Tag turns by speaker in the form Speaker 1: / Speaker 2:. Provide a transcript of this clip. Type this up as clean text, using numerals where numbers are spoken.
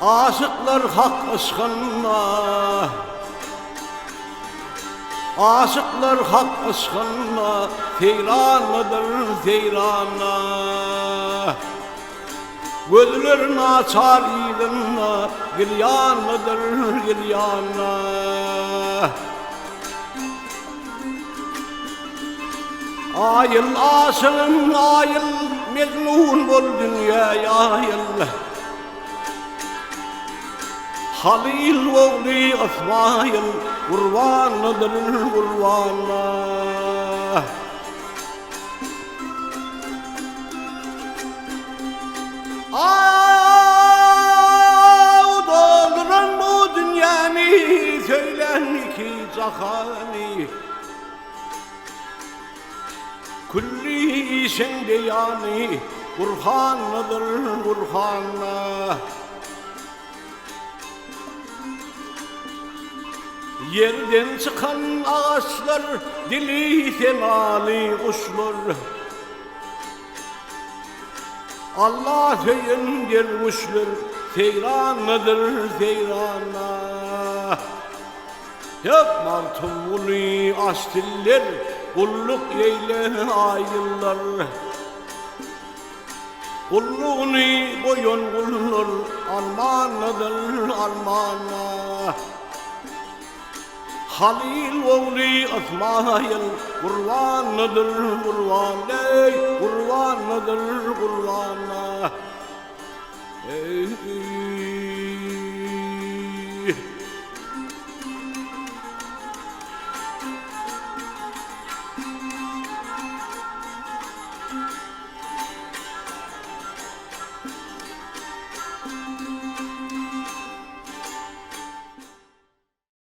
Speaker 1: Aşyklar Hak yşkynda Aşyklar Hak yşkynda Seýrandadyr, seýranda. Gözler naçar yzynda Girýandadyr, girýanda. Aýyl aşygym aýyl Mejnun bol dünýä ýaýyl. Halyl ogly Ysmaýyl Gurbanlydyr gurbanla. Aw dolduran bu dünýäni Söýlän iki jahany. Külli işiň beýany Gurhandadyr, Gurhanda. Ýerden çykan agaçlar, dili senaly guşlar. Alla söýen derwüşler seýrandadyr, seýranda. Hep Magtymguly aç diller, gulluk eýle aýyllar. Gullugyny goýan gullar armandadyr, armanda. Halyl ogly Ysmaýyl gurbandadyr, gurban, eý, gurbandadyr, gurbanda. Eý.